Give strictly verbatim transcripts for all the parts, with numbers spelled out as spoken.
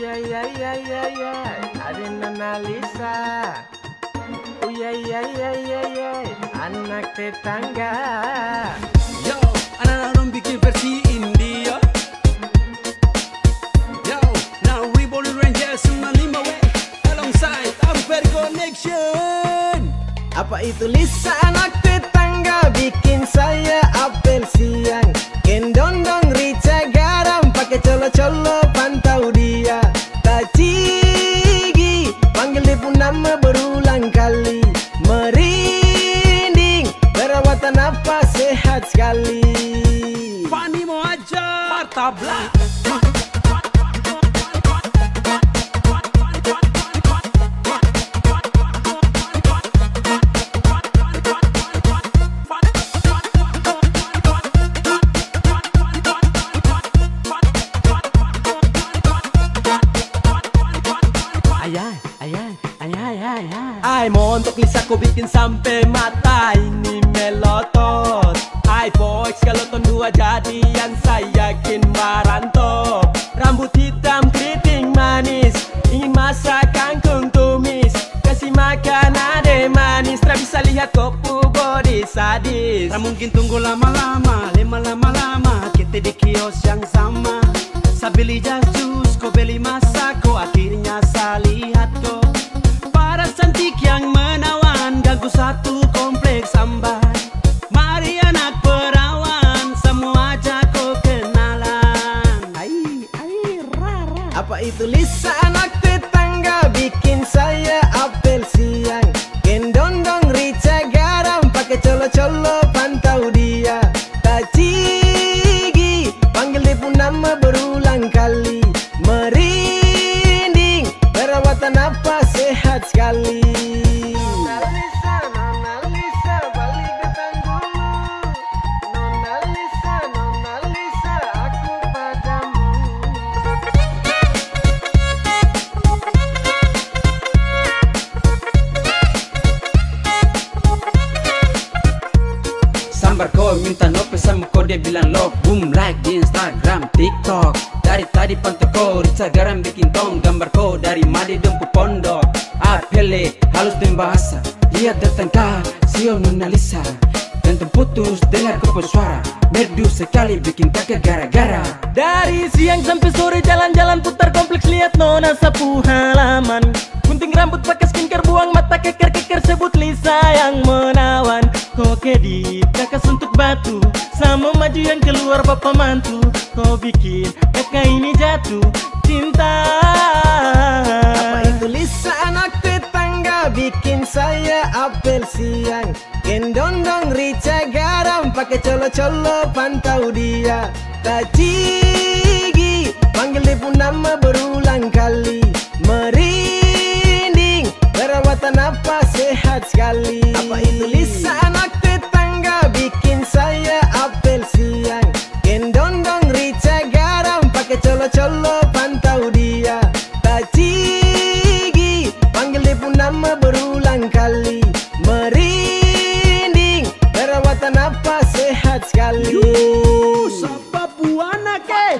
Ya, ya, ya, ya, ya, ada Nona Lisa. Oh, ya, ya, ya, ya, ya, anak tetangga. Yo, anak-anak dong bikin versi India. Yo, now we Bolu Rangers sembilan lima W alongside Amper Connection. Apa itu Lisa anak tetangga bikin saya apel siang. Kendondong rica garam pake colo-colo pantau dia. Tacigi, panggil dia pung nama berulang kali. Merinding, perawatan apa sehat sekali. Fani mau ajar tabla. Ayah, ayah. Ai, montok Lisa ko bikin sampe mata ini melotot. Ai, Fox, kalo tong dua jadian, saya yakin barantop. Rambut hitam, keriting manis, ingin masak kangkung tumis. Kasi makan ade manis, tra bisa lihat ko pu body sadis. Tra mungkin tunggu lama-lama, lema lama-lama, kita di kios yang sama. Sa beli jas jus, ko beli masak, ko akhirnya sa lihat ko. Paras cantik yang menawan, ganggu satu kompleks amban. Mari anak perawan, samua ajak ko kenalan. Ai, ai, ra, ra. Apa itu Lisa anak tetangga bikin saya apel siang. Kendondong rica garam pake colo-colo pantau dia. Tacigi, panggil dia pung nama berulang kali. Merinding, perawatan apa sehat sekali. Nona Lisa, Nona Lisa, balik datang dulu. Nona Lisa, Nona Lisa, aku padamu. Sambar ko minta nope sama ko dia bilang lok. Boom like di Instagram, TikTok. Dari tadi pantau ko rica garam biking tong gambar ko dari made dong pu pondok. Ah, pele, halus deng bahasa. Lihat datang ka, sio Nona Lisa. Dan tong putus, dengar ko pu suara. Merdu sekali bikin kaka gara-gara. Dari siang sampe sore jalan-jalan putar kompleks liat nona sapu halaman. Gunting rambut pake skincare, buang mata keker-keker sebut Lisa yang menawan. Ko kedip kaka suntuk batu, samo maju yang keluar bapa mantu. Ko bikin kaka ini jatuh cinta. Apa itu Lisa anak tetangga bikin saya apel siang. Kendondong rica garam pake colo-colo pantau dia. Tacigi, panggil dia pung nama berulang kali. Merinding, perawatan apa sehat sekali. Apa itu Lisa anak tetangga bikin saya apel siang. Kendondong rica garam pake colo-colo pantau dia. Tacigi, panggil dia pung nama berulang kali. Merinding, perawatan apa sehat sekali. Yu, sapa buana ke?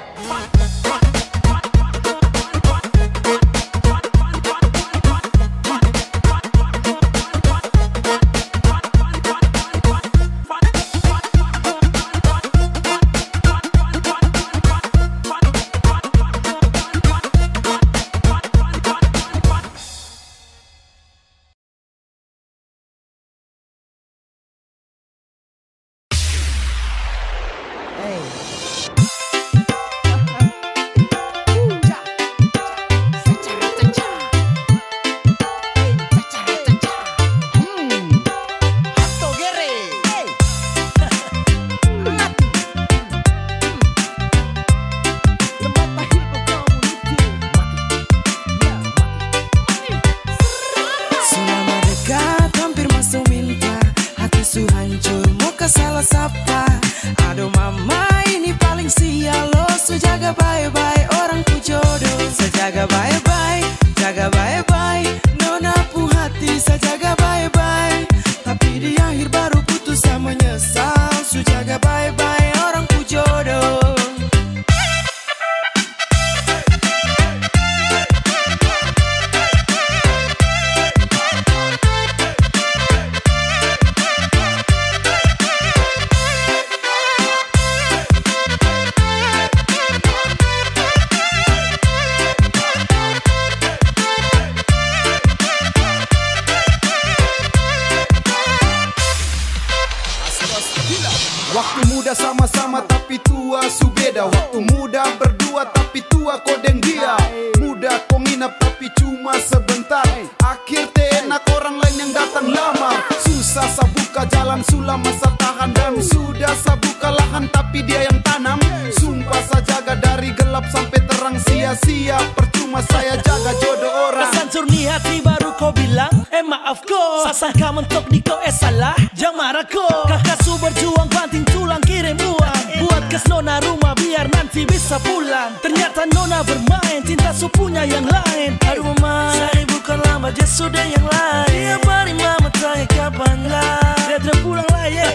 Waktu muda berdua tapi tua ko deng dia. Muda ko nginap tapi cuma sebentar. Akhir te enak orang lain yang datang lamar. Susah sa buka jalan, su lama sa tahan dan sudah sa buka lahan tapi dia yang tanam. Sumpah sa jaga dari gelap sampe terang, sia-sia percuma saya jaga jodoh orang. Kas hancur ni hati baru ko bilang, eh, maaf ko. Sasangka mentok di ko, eh, salah. Jang marah ko, kaka su berjuang banting tulang kirim uang. Buat kas nona rumah biar nanti bisa pulang. Ternyata nona bermain, cinta su punya yang lain. Aduh mama, saya bukan lambat, dia sudah yang lain. Tiap hari mama tanya kapan lah. Dia tidak pulang lah, ye.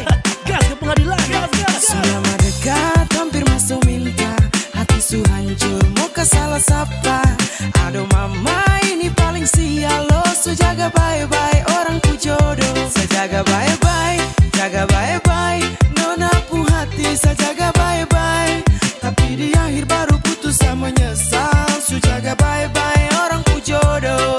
Gas ke pengadilan. Gas, gas, gas. Su lama dekat, hampir maso minta. Hati su hancur, mo ka salah sapa? Aduh mama, ini paling sial lo. Su jaga bae-bae orang pu jodoh. Sa jaga bae-bae, jaga bae-bae. Nona pu hati sa jaga bae-bae. Tapi di akhir baru putus sa menyesal. Su jaga bae-bae orang pu jodoh.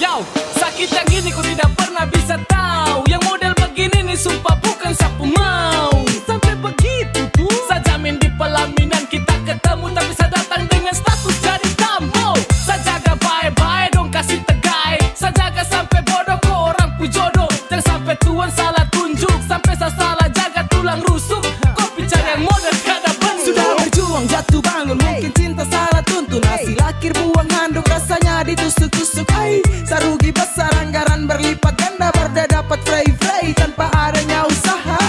Yo, sakit yang ini ko tidak pernah bisa tau. Yang model begini ni sumpah bukan sa pu mau. Sampe begitu tu? Sa jamin di pelaminan kita ketemu, tapi sa datang dengan status jadi tambo. Sa jaga bae-bae dong kasi tegai. Sa jaga sampe bodoh ko orang pu jodoh. Jang sampe Tuhan salah tunjuk, sampe sa salah jaga tulang rusuk. Ko pi cari yang model kada bener. Sudah berjuang jatuh bangun, mungkin cinta salah tuntun. Hasil akhir buang handuk, rasanya ditusuk-tusuk. Ai, sa rugi besar, anggaran berlipat ganda, baru dia dapat frei-frei tanpa adanya usaha.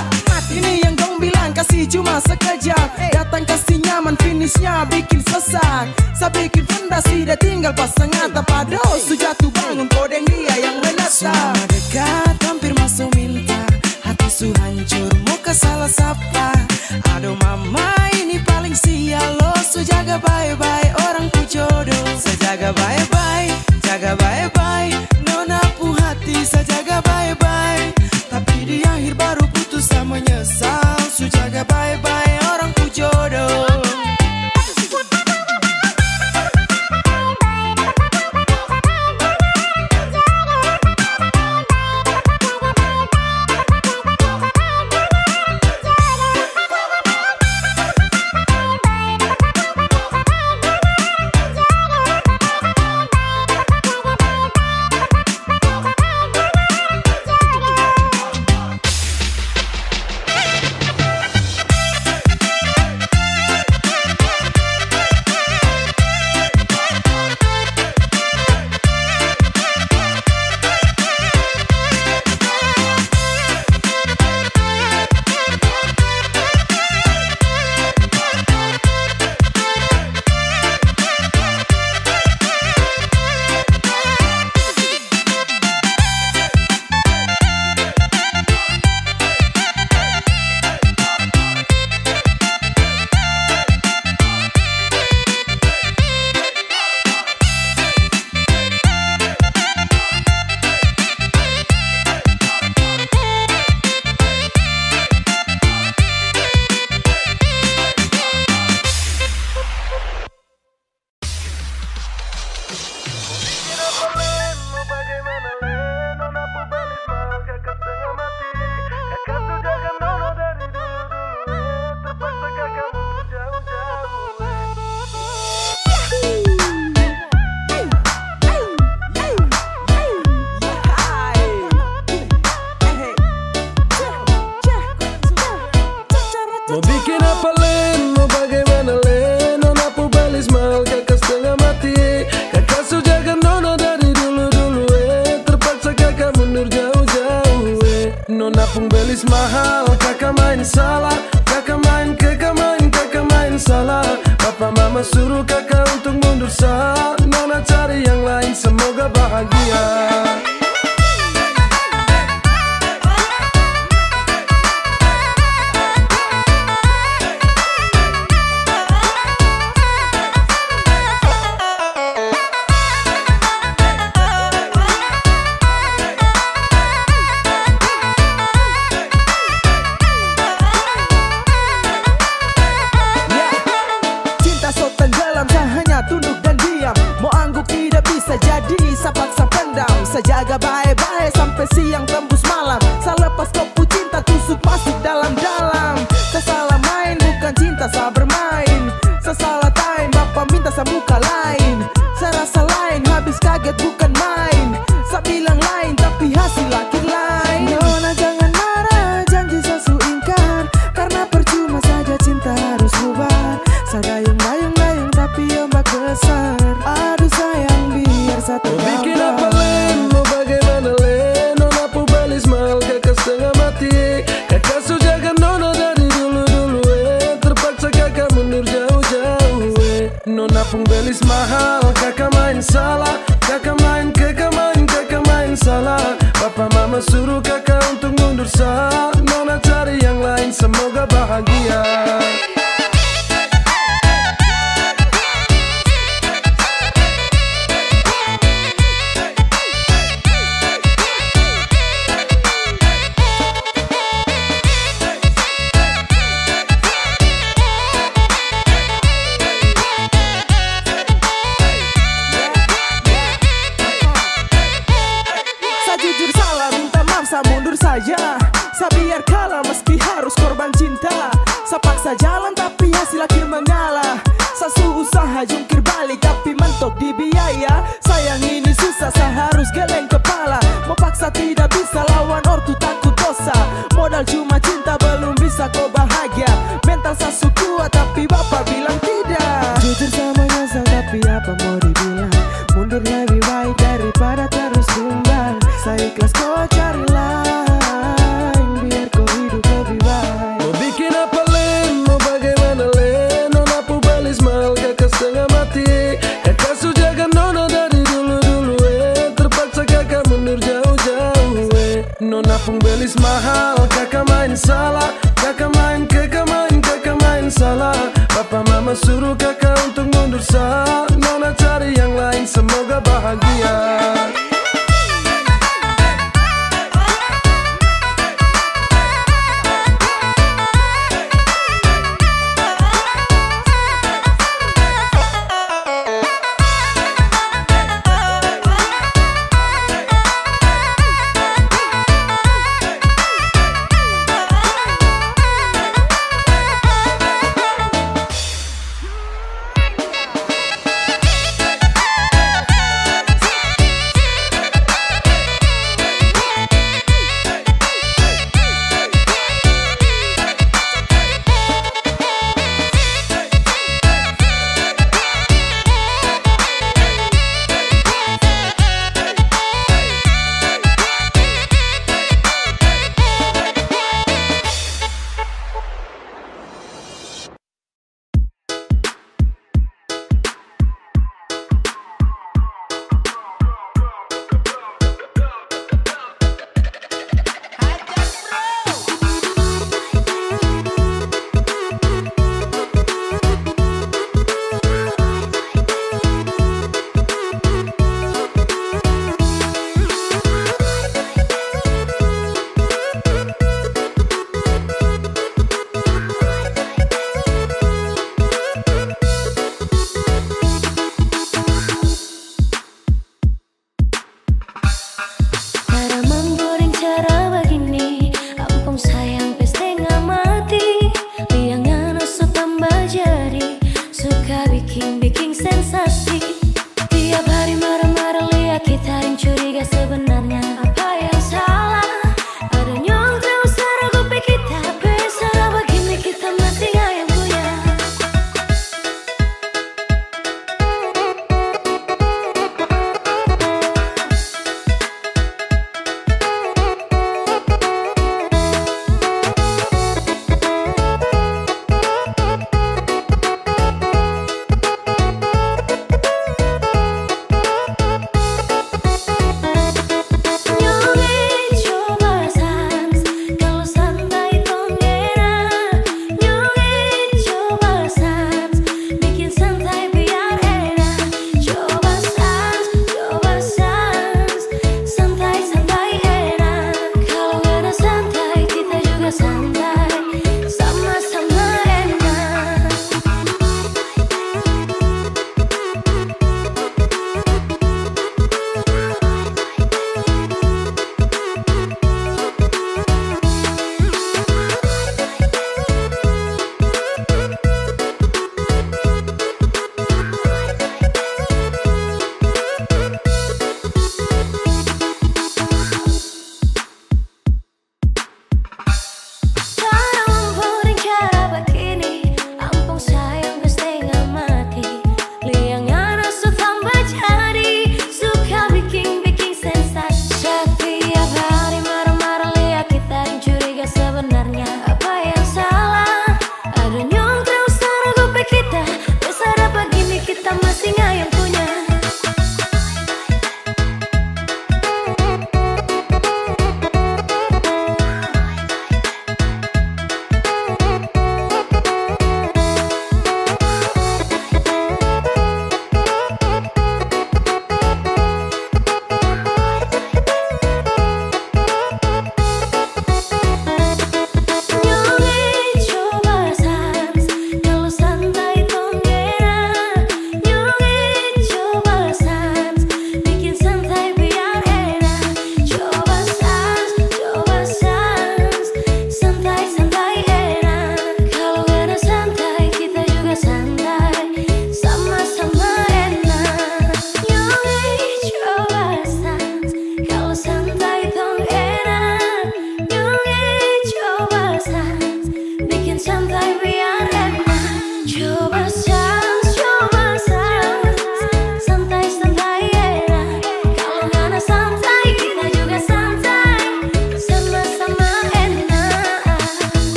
Ini yang dong bilang kasih cuma sekejap, datang kasih nyaman, finishnya bikin sesak. Sa bikin fondasi, dia tinggal pasang atap, aduh, su jatuh bangun, ko deng dia yang menatap. Su lama dekat, hampir maso minta, hati su hancur, mo ka salah sapa? Aduh mama, ini paling sial lo. Su jaga bae-bae orang pu jodoh. Sa jaga bae-bae, jaga bae-bae. Nona pu hati sa jaga bae-bae. Tapi di akhir baru putus sa menyesal. Su jaga bae-bae orang pu jodoh. Mo bikin apa len, mo bagaimana len, nona pu belis mahal, kaka stengah mati. Kaka su jaga nona dari dulu-dulu, eh, terpaksa kaka mundur jauh-jauh, eh. Nona pung belis mahal, kaka main salah, kaka main, kaka main, kaka main salah. Papa mama suruh kaka untuk mundur sa, nona cari yang lain, semoga bahagia. Bae-bae sampe siang tembus malam. Sa lepas ko pu cinta tusuk masuk dalam-dalam. Sa salah main, bukan cinta sa bermain. Sa salah time, bapa minta sa muka lain. Sa rasa lain, habis kaget bukan main. Sa bilang lain, tapi hasil akhir lain. Nona jangan marah, janji sa su ingkar. Karna percuma saja cinta harus bubar. Sa dayung, dayung, dayung, tapi ombak besar. Aduh sayang, biar sa terlambat. Mo bikin apa lei, mo bagaimana lei? Nona pung belis mahal, kaka stenga mati. Kaka su jaga nona dari dulu-dulu, eh. Terpaksa kaka mundur jauh-jauh, eh. Nona pung belis mahal, kaka main salah. Kaka main, kaka main, kaka main salah. Papa mama suruh kaka untuk mundur sa. Nona cari yang lain, semoga bahagia. Sa jujur salah, minta maaf, sa mundur saja. Sa biar kalah meski harus korban cinta. Sa paksa jalan tapi hasil akhir mengalah. Sa su usaha jungkir balik tapi mentok di biaya. Sayang ini susah, sa harus geleng kepala. Mo paksa tidak bisa lawan ortu, takut dosa. Modal cuma cinta belum bisa ko bahagia. Mental sa su kuat tapi bapa bilang tidak. Jujur sa menyesal tapi apa mo dibilang. Mundur lebih baik daripada terus bimbang. Sa ikhlas ko cari lain, biar ko hidup lebih baik. Mo bikin apa lei, mo bagaimana lei? Nona pu belis mahal, kaka stenga mati. Kaka su jaga nona dari dulu-dulu, eh. Terpaksa kaka mundur jauh-jauh, eh. Nona pung belis mahal, kaka main salah. Kaka main, kaka main, kaka main salah. Papa mama suruh kaka untuk mundur sa. Nona cari yang lain, semoga bahagia.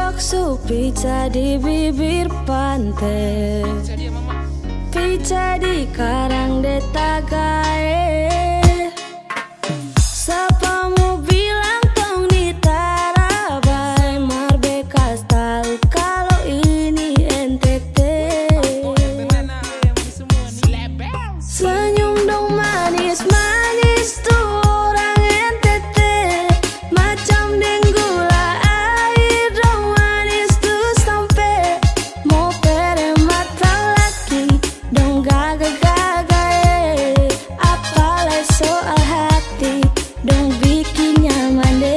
Bakso pica di bibir pante, pica di karang de tagae. Sapa mo bilang tong ni tara bae, mar bekas tau kalo ini N T T. Senyum dong manis-manis tu orang N T T, macam deng gula air dong manis tu sampe mo pere mata laki. Dong gaga-gaga e, apalai soal hati, dong biking nyaman de.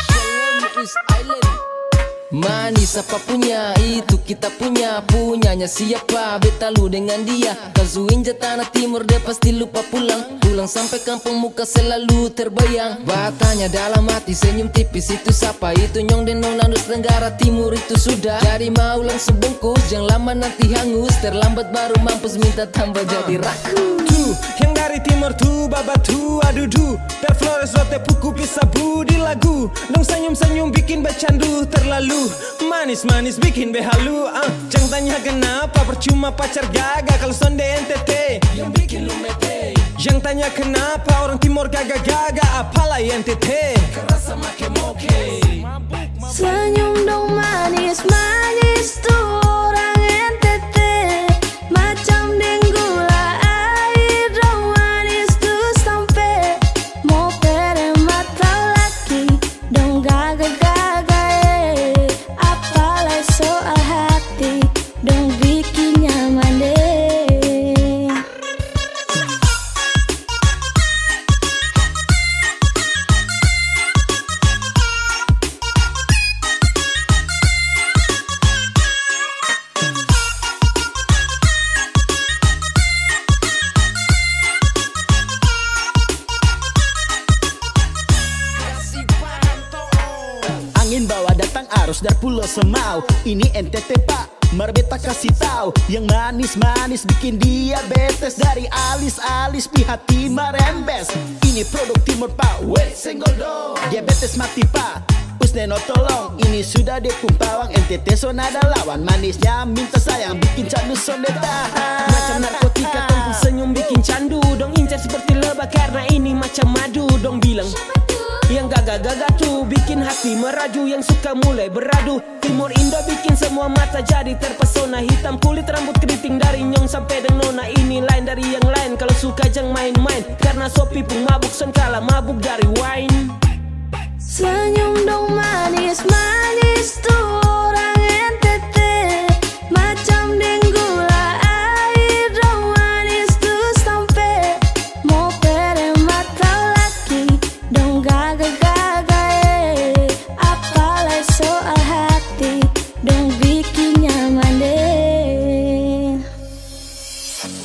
Shalom East Island. Manis sapa punya? Itu kita punya. Punyanya siapa? Beta lu dengan dia. Kazuin ja tanah timur, dia pasti lupa pulang. Pulang sampe kampung muka selalu terbayang. Batanya dalam hati senyum tipis, itu sapa? Itu nyong deng nona Nusa Tenggara Timur itu sudah. Jadi mau langsung bungkus, jang lama nanti hangus. Terlambat baru mampus, minta tambah jadi rakus. Tu, yang dari timur tu babatu adudu. Terflores rote puku pisa budi lagu. Dong senyum-senyum bikin bacandu terlalu. Manis-manis bikin behalu, ah. Jang tanya kenapa, percuma pacar gaga kalo sonde N T T yang bikin lu mete. Jang tanya kenapa orang timur gaga-gaga, apalai N T T. Kerasa make moke. Senyum dong manis-manis tu orang N T T, macam deng gula air dong manis tu sampe mo pere mata laki. Dong gaga-gaga e, apalai soal hati, dong biking nyaman de. Angin bawa datang arus dari Pulau Semau. Ini N T T, Pak, mar beta kasi tau. Yang manis-manis bikin diabetes, dari alis-alis pi hati marembes. Ini produk timur, Pak, weh, senggol dong. Diabetes mati, Pak. Usneno tolong, ini sudah dia pung pawang, N T T son ada lawan, manisnya minta sayang, bikin candu sonde tahan. Macam narkotika, tong pung senyum bikin candu, dong incar seperti lebah karna ini macam madu, dong bilang. Yang gaga-gaga tu bikin hati meraju, yang suka mulai beradu. Timur Indo bikin semua mata jadi terpesona, hitam kulit rambut keriting dari nyong sampe deng nona, ini lain dari yang lain, kalo suka jang main-main, karna sopi pung mabuk son kala mabuk dari wine. Senyum dong manis-manis tu orang N T T, macam deng gula air dong manis tu sampe mo pere mata laki. Dong gaga-gaga e, apalai soal hati, dong biking nyaman de.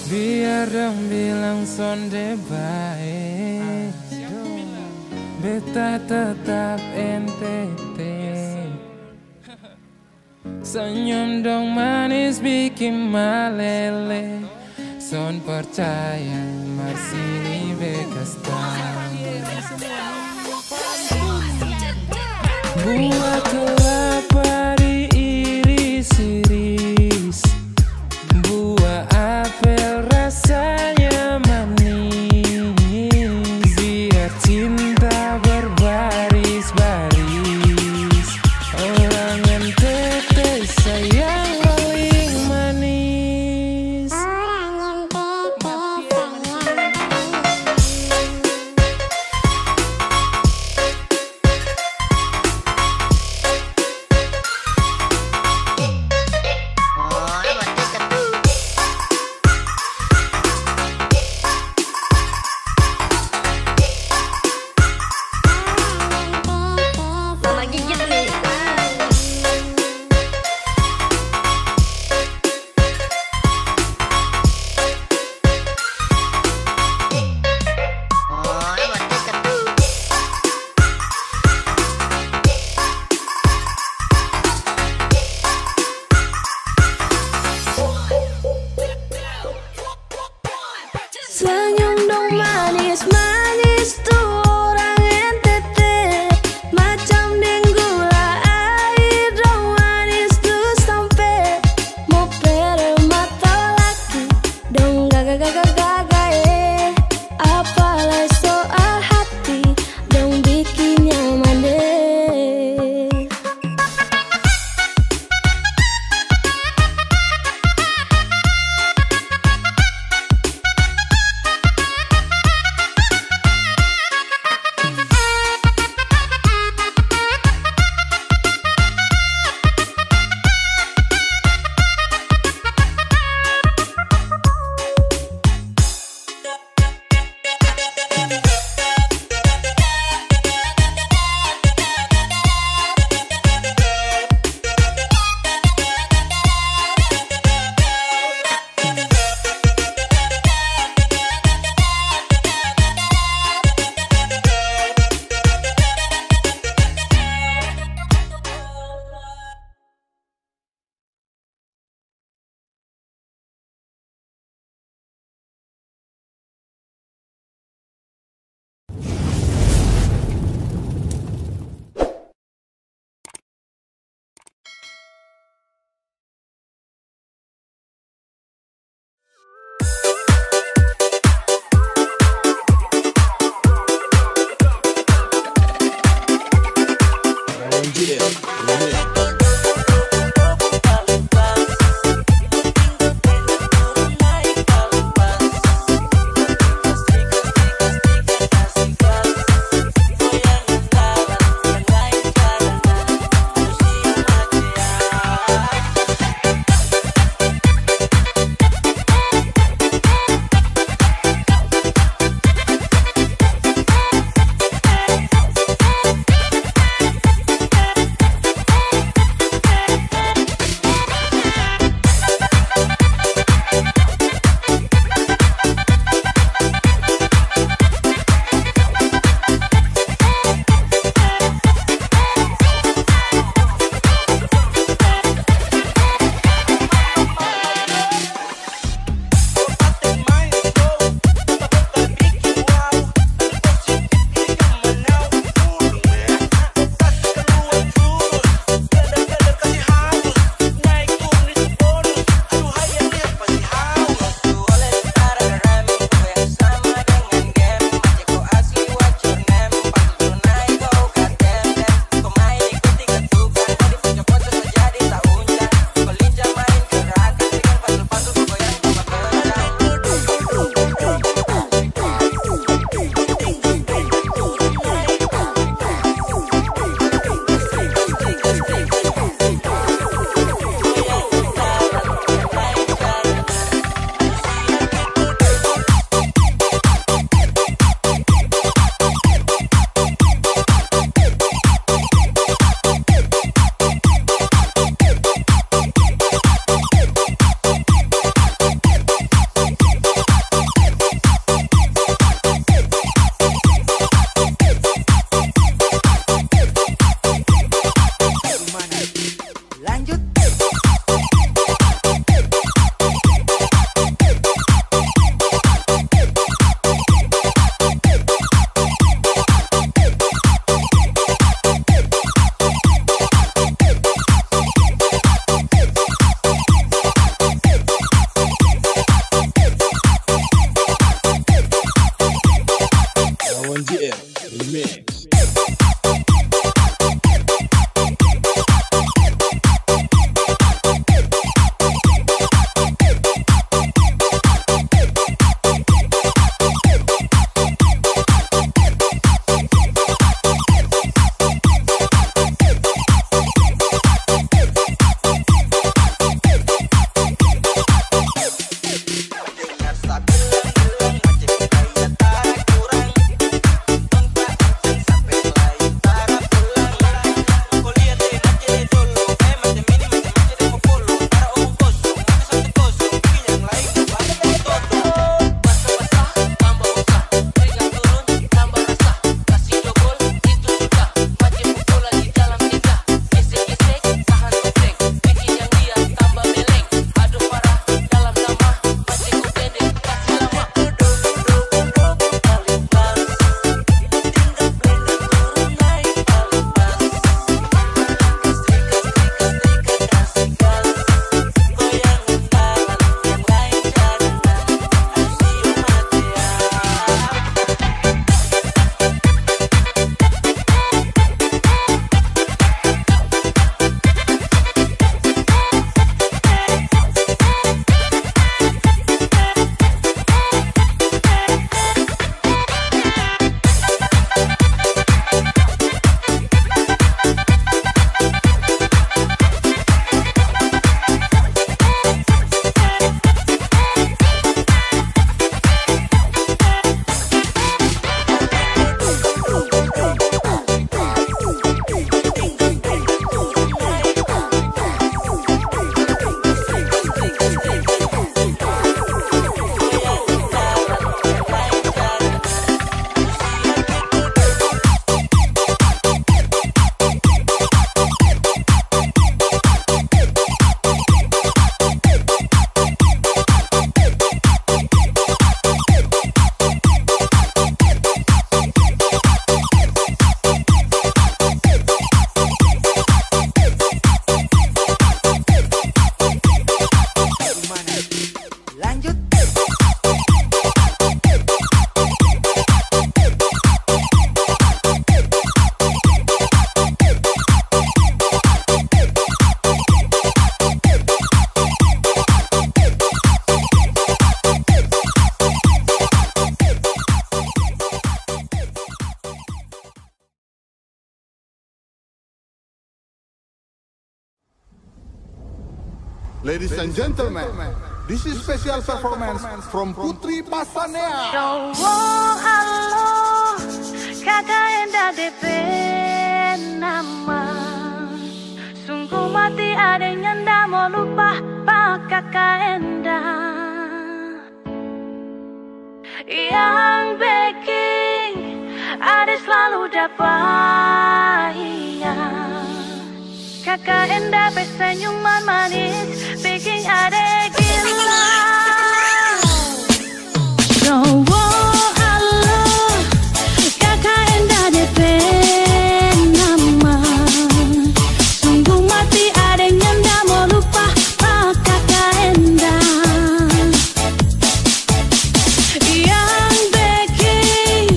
Biar dong bilang sonde bae, beta tetap N T T. Senyum dong manis bikin malele. Son percaya mar sini bekas tau. Buah kelapa diiris-iris, buah apel rasanya manis. Biar cinta berbaris-baris, orang N T T sayang paling manis. Orang N T T sayang paling manis. J R Remix. Lanjut. Lawan J R Remix. Ladies and gentlemen, this is special performance from Putri Pasanea. Cowok alo, kaka Enda depe nama. Sungguh mati ade nyanda mo lupa pa kaka Enda. Yang biking ade slalu dapa inga. Kaka Enda pe senyuman manis biking ade gila. Cowok alo, kaka Enda depe nama. Sungguh mati ade nyanda mo lupa pa kaka Enda. Yang biking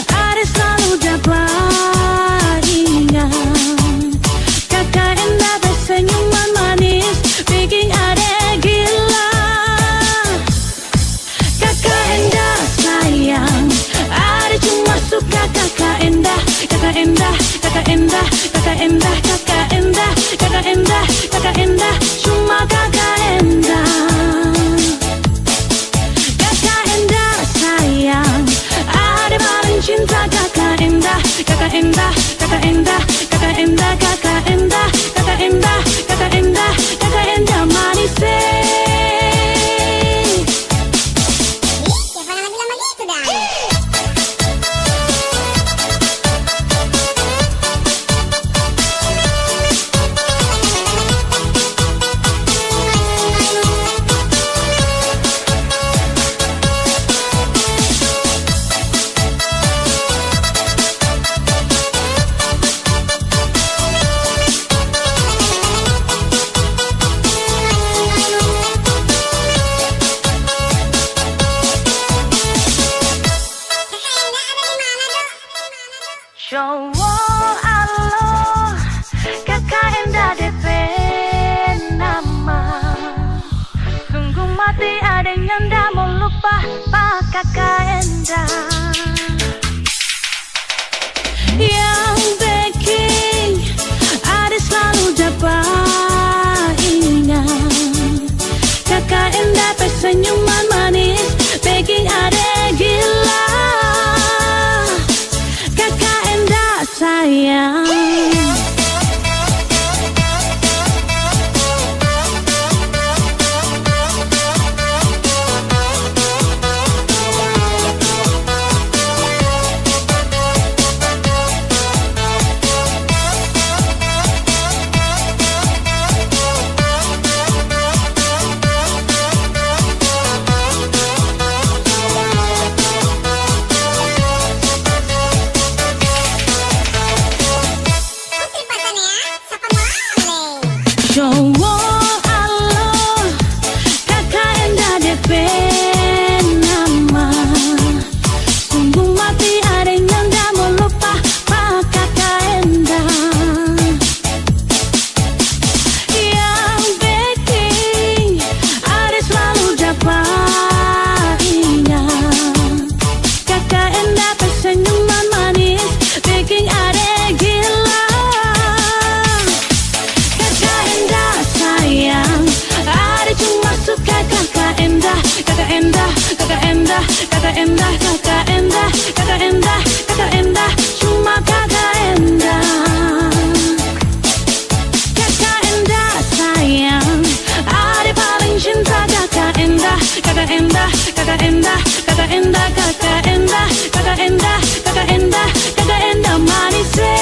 ade slalu dapa inga. Kaka Enda pe senyuman manis biking ade gila. Kaka Enda sayang, ade cuma suka kaka Enda, kaka Enda, kaka Enda, kaka Enda, kaka Enda, kaka Enda, kaka Enda, cuma kaka Enda. Kaka Enda sayang, ade paling cinta kaka Enda, kaka Enda, kaka Enda, kaka Enda, kaka Enda, kaka Enda, kaka Enda, kaka Enda manis, eh. Ih, siapa nama bilang begitu, Dang? Cowok alo, kaka Enda depe nama. Sungguh mati ade nyanda mo lupa pa kaka Enda. Yang biking ade slalu dapa inga. Kaka Enda pe senyuman manis biking ade gila. Kaka Enda sayang. Cowok alo, kaka Enda depe nama. Sungguh mati ade nyanda mo lupa pa kaka Enda. Yang biking ade slalu dapa inga. Kaka Enda pe senyuman manis biking ade gila. Kaka Enda sayang, ade cuma suka kaka Enda, kaka Enda, kaka Enda, kaka Enda, kaka Enda, kaka Enda, kaka Enda, cuma kaka Enda. Kaka Enda sayang, ade paling cinta kaka Enda, kaka Enda, kaka Enda, kaka Enda, kaka Enda, kaka Enda, kaka Enda, kaka Enda manis, eh.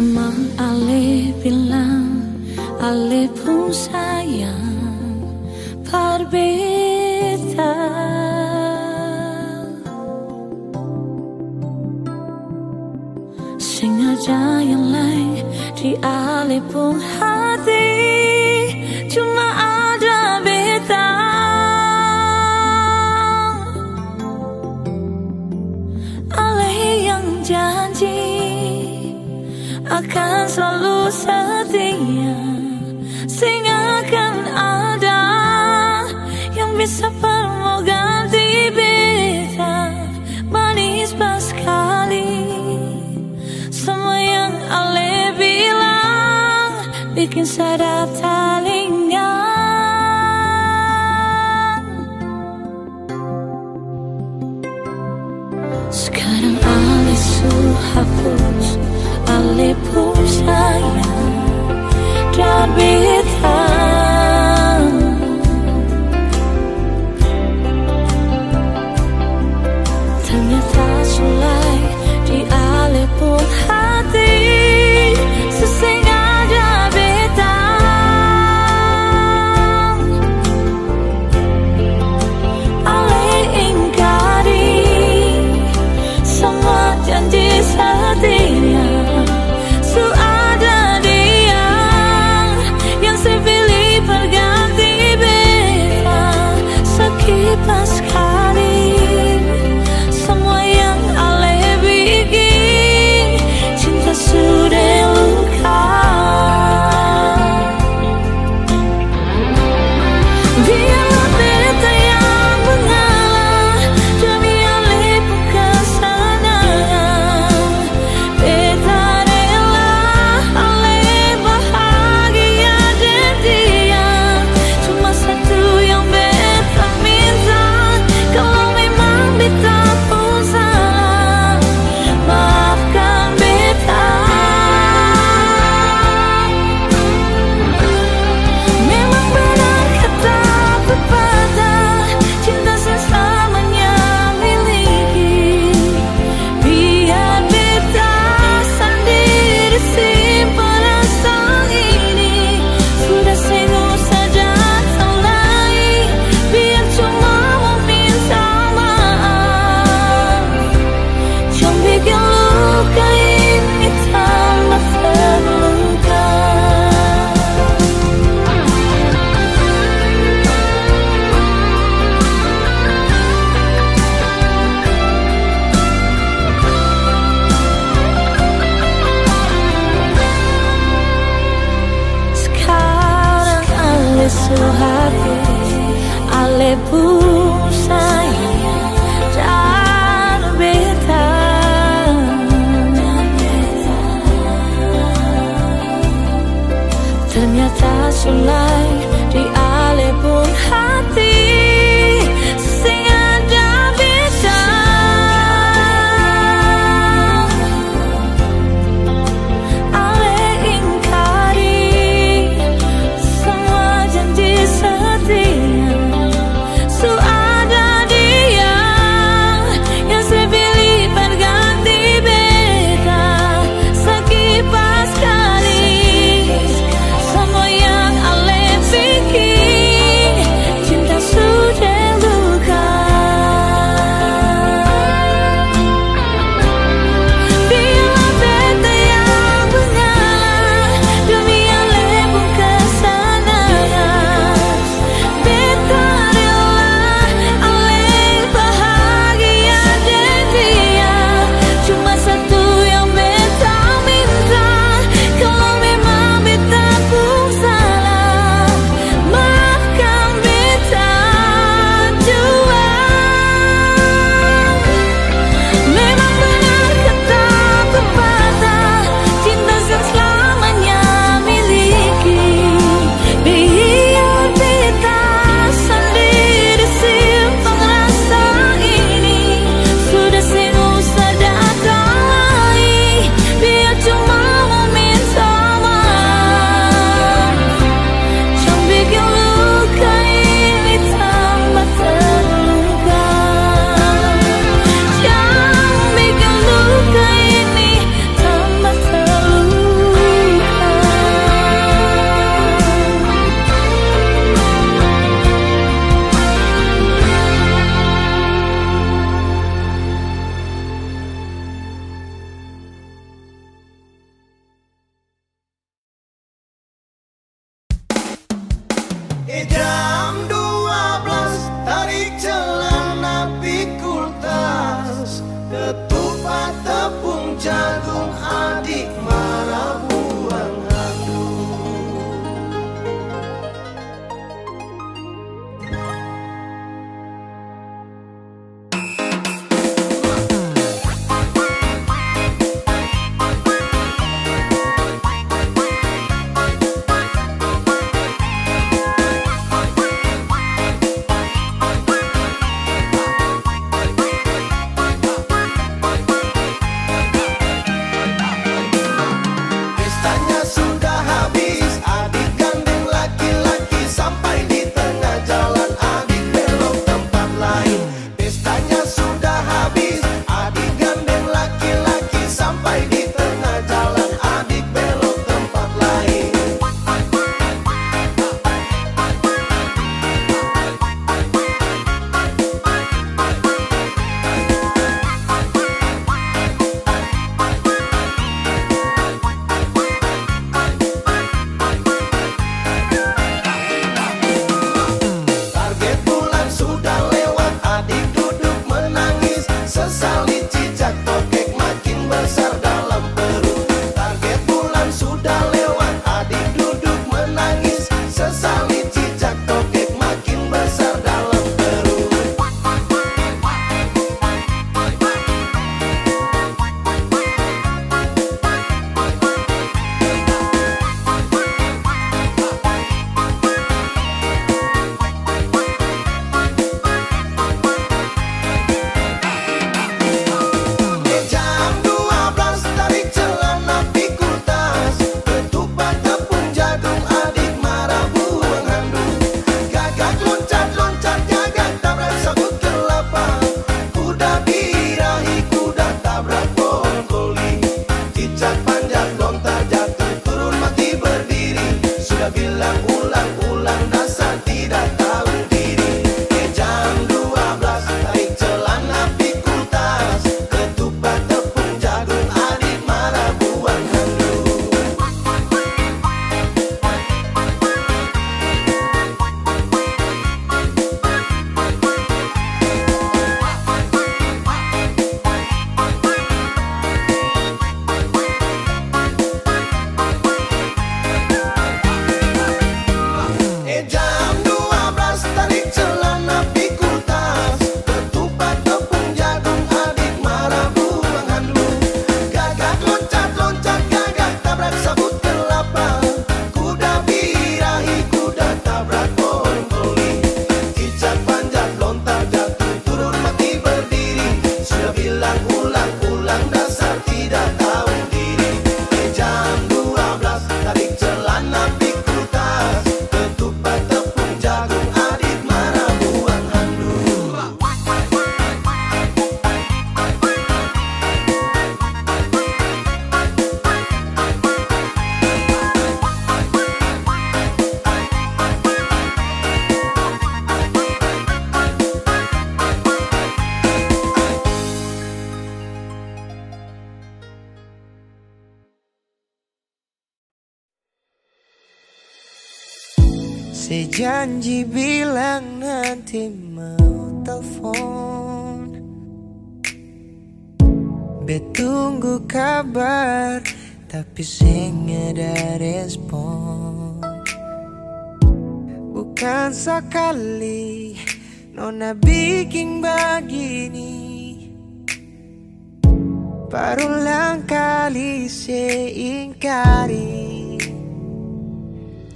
Memang ale bilang ale pung sayang par beta. Seng ada yang lain di ale pung hati, cuma ada beta. Ale yang janji akan selalu setia, seng akan ada yang bisa par mo ganti beta. Manis paskali, samua yang ale bilang biking sadap talinga. Skarang ale su hapus ale pung sayang dari beta. Ternyata su lai di ale pung hati, su seng ada beta. Ale ingkari samua janji setia, su ada dia yang se pilih par ganti beta. Saki paskali, samua yang ale biking, cinta su de luka. Biarlah beta yang mengalah demi ale pung kesenangan. Beta rela ale bahagia deng dia. Cuma satu yang beta minta, kalo memang beta pung salah, maafkan beta. Memang benar kata pepatah, cinta sesama yang miliki. Biar beta sandiri simpan rasa ini. Sudah seng usah datang lai, biar cuma mo minta maaf. Jang biking luka ini tambah terluka. Skarang ale su hapus ale pung sayang dari beta. Ternyata su lai di ale pung hati, seng ada beta. Ale ingkari samua janji setia, su Ketupat tepung jagung adik marabuang handuk. Pestanya sudah habis, adik gandeng laki-laki sampai di tengah jalan, adik belok tempat lain. Pestanya sudah habis, adik gandeng laki-laki sampai di tengah jalan, adik belok tempat lain. Target bulan sudah lewat, adik duduk menangis. Sesali cicak tokek makin besar dalam perut. Target bulan sudah lewat, adik duduk menangis. Sesali cicak tokek makin besar dalam perut. Jam dua belas tarik celana pikul tas, ketupat tepung jagung adik mara buang handuk. Gagak loncat-loncat gagak tabrak sabut kelapa, kuda birahi kuda tabrak pohon koli. Cicak panjat lontar jatuh turun mati berdiri. Sudah bilang ulang-ulang dasar tidak tahu diri. Eh, jam dua belas tarik celana pikul tas, ketupat tepung jagung adik mara buang handuk. Eh, jam dua belas tarik celana pikul tas, ketupat tepung jagung adik mara buang handuk. Gagak loncat-loncat gagak tabrak sabut kelapa. Kuda birahi, kuda tabrak pohon koli. Cicak panjat lontar jatuh, turun mati berdiri. Sudah bilang ulang-ulang, dasar tidak tahu diri. Eh, jam dua belas, tarik celana, pikul tas. Ketupat tepung jagung, adit mara buang handuk. Se janji bilang nanti mau telfon, be tunggu kabar, tapi seng ada respon. Bukan sakali nona biking bagini, barulang kali se ingkari.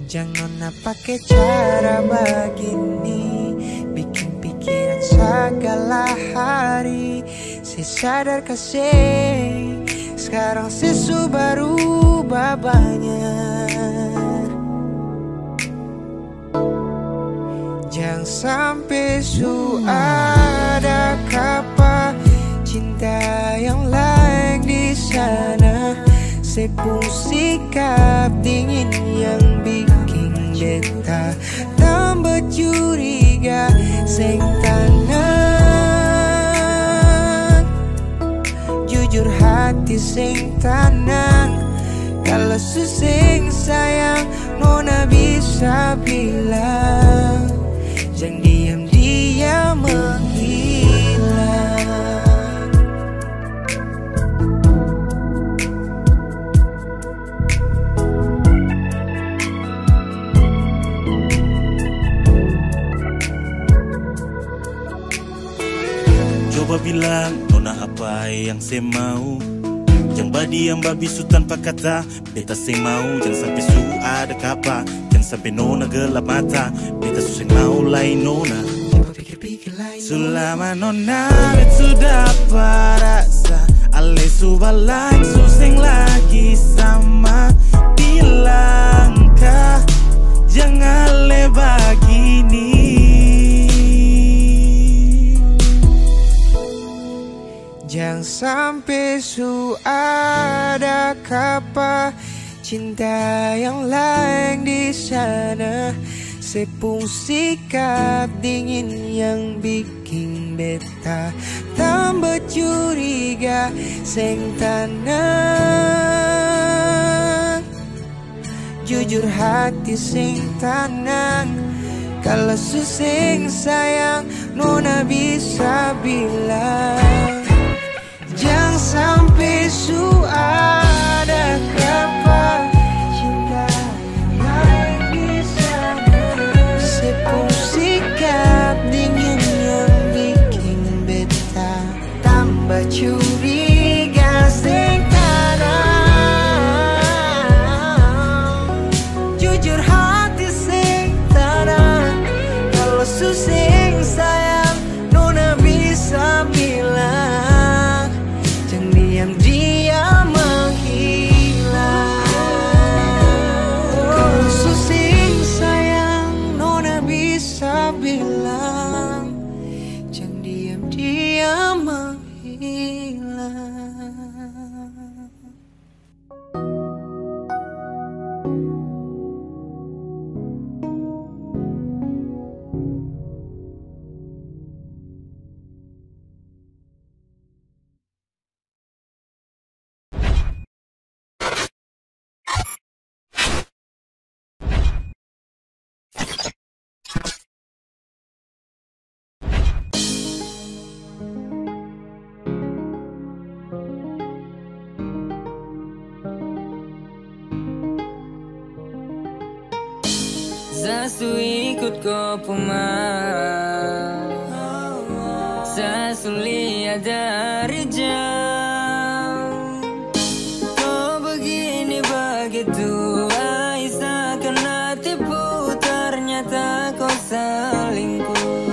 Jang nona pake cara bagini, biking pikiran sagala hari. Se sadar ka seng, skarang se su baruba banya. Jang sampe su ada kapa cinta yang laeng di sana. Se pung sikap dingin yang biking beta tamba curiga. Seng tanang, jujur hati seng tanang. Kalo su seng sayang, nona bisa bilang, jang diam-diam menghilang. Bilang nona apa yang se mau. Jang badiam babisu tanpa kata. Beta seng mau, jang sampe su ada kapa. Jang sampe nona gelap mata. Beta su seng mau lai nona. Su lama nona bet su dapa rasa. Ale su balangsung seng lagi sama. Bilang ka jang ale bagini. Jang sampe su ada kapa cinta yang laeng di sana. Se pung sikap dingin yang biking beta tamba curiga seng tanang. Jujur hati seng tanang. Kalo su seng sayang, nona bisa bilang. Jang sampe su ada kapa cinta yang laeng di sana. Se pung sikap dingin yang biking beta tamba curiga seng tanang. Jujur hati seng tanang. Kalo su seng sayang, nona bisa bilang. Jang diam-diam menghilang. Kalo su seng sayang, nona bisa bilang. Jang diam-diam menghilang. Sa su ikut ko pung mau, sa su lia dari jauh. Ko begini begitu, ai sa kena tipu, ternyata ko selingkuh.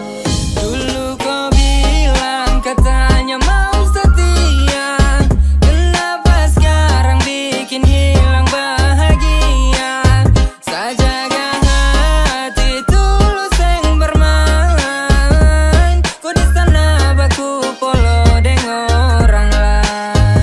Dulu ko bilang katanya mau setia, kenapa skarang bikin hilang bahagia? Sa jaga hati tulus seng bermain, ko di sana baku polo deng orang lain.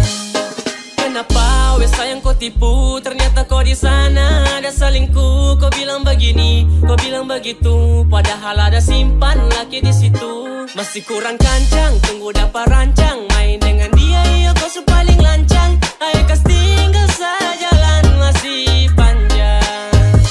Kenapa we sayang ko tipu? Ternyata ko di sana ada selingkuh. Ko bilang begini, ko bilang begitu, padahal ada simpan laki di situ. Masih kurang kancang, tunggu dapa rancang. Main dengan dia, iyo ko su paling lancang. Ayo kas tinggal sa, jalan masih panjang.